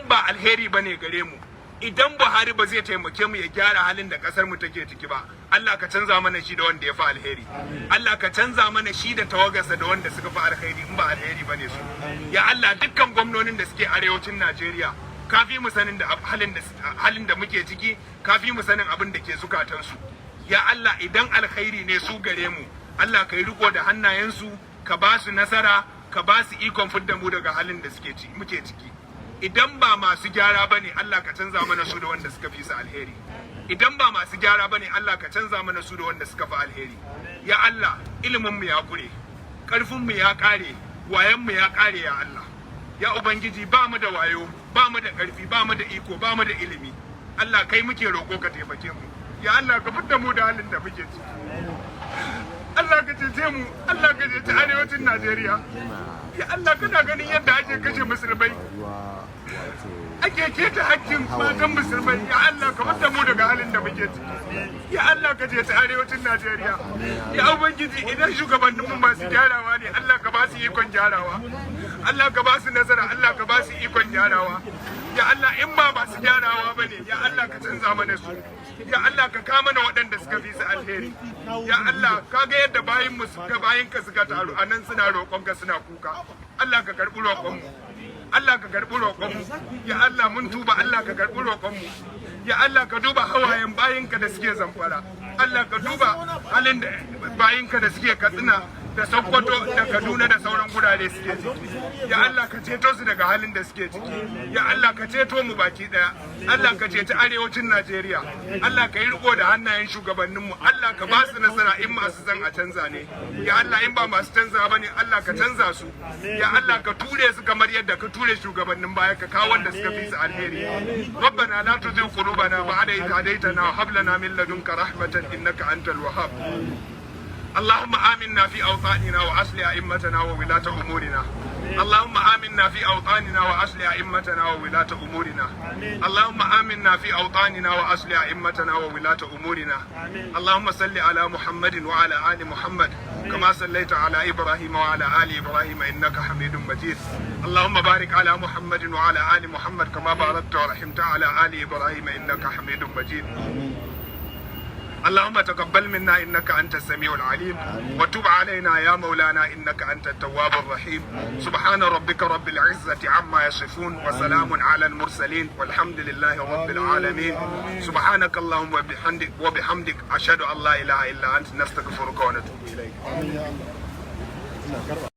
ba alheri bane gare mu, idan Buhari ba zai taimake mu ya gyara halin da kasar mu take ciki ba, Allah ka canza mana shi da wanda ya fi alheri. Allah ka canza mana shi da tawagarsa da wanda suka fi alheri, in ba alheri bane su. Ya Allah, dukkan gwamnonin da suke arewacin Najeriya, ka fi mu sanin da halin da muke ciki, ka fi mu sanin abin da ke zukatansu. Ya Allah, idan alkhairi ne su gare mu, Allah ka yi riko da hannayensu, ka ba su nasara, ka ba su ikon fidda mu daga halin da muke ciki. Idan ba masu gyara ba ne, Allah ka canza mana su da wanda suka fi su alheri. Idan ba masu gyara ba ne, Allah ka canza mana su da wanda suka fi alheri. Ya Allah, ilimin mu ya kure, karfin mu ya kare, wayon mu ya kare. Ya Allah, ya Ubangiji, ba mu da wayo, ba mu da karfi, ba mu da iko, ba mu da ilimi. Allah, kai muke roƙo, ka taimake mu. Ya Allah, ka fitta mu da halin da muke ciki. Allah ka cece mu. Allah ka cece arewacin Najeriya. Ya Allah, kana ganin yadda ake kashe musulmai, ake keta hakkin matan musulmai. Ya Allah, ka fitta mu daga halin da muke ciki. Ya Allah, ka cece arewacin Najeriya. Ya Ubangiji, idan shugabanninmu masu gyarawa ne, Allah ka ba su ikon gyarawa. Allah ka ba su nasara. Allah ka ba su ikon gyarawa. Ya Allah, in ba masu gyarawa ba ne, ya Allah, ka canza mana su. Ya Allah, ka kama mana waɗanda suka fi su alheri. Ya Allah, ka ga yadda bayin mu suka bayin ka suka taru a nan, suna roƙonka, suna kuka. Allah ka karɓi roƙonmu. Allah ka karɓi roƙonmu. Ya Allah, mun tuba. Allah ka karɓi roƙonmu. Ya Allah, ka duba hawayen bayinka da suke Zamfara. Allah ka duba halin da bayinka da suke Katsina da Sokoto da Kaduna da sauran gurare suke ciki. Ya Allah, ka ceto su daga halin da suke ciki. Ya Allah, ka ceto mu baki daya. Allah ka ceci arewacin Najeriya. Allah ka yi riko da hannayen shugabanninmu. Allah ka ba su nasara in masu son a canza ne. Ya Allah, in ba masu canza ba ne, Allah ka canza su. Ya Allah, ka ture su kamar yadda ka ture shugabannin baya, ka kawo wanda suka fi su alheri. ربنا لا تزغ قلوبنا بعد إذ هديتنا وهب لنا من لدنك رحمة إنك أنت الوهاب. اللهم آمنا في أوطاننا وأصلح أئمتنا وولاة أمورنا. اللهم آمنا في أوطاننا وأصلح أئمتنا وولاة أمورنا. اللهم آمنا في أوطاننا وأصلح أئمتنا وولاة أمورنا. اللهم صل على محمد وعلى آل محمد كما صليت على إبراهيم وعلى آل إبراهيم إنك حميد مجيد. اللهم بارك على محمد وعلى آل محمد كما باركت ورحمت على آل إبراهيم إنك حميد مجيد. اللهم تقبل منا انك انت السميع العليم وتب علينا يا مولانا انك انت التواب الرحيم. سبحان ربك رب العزه عما يصفون وسلام على المرسلين والحمد لله رب العالمين. سبحانك اللهم وبحمدك، اشهد ان لا اله الا انت، نستغفرك ونتوب اليك. Amin ya Allah.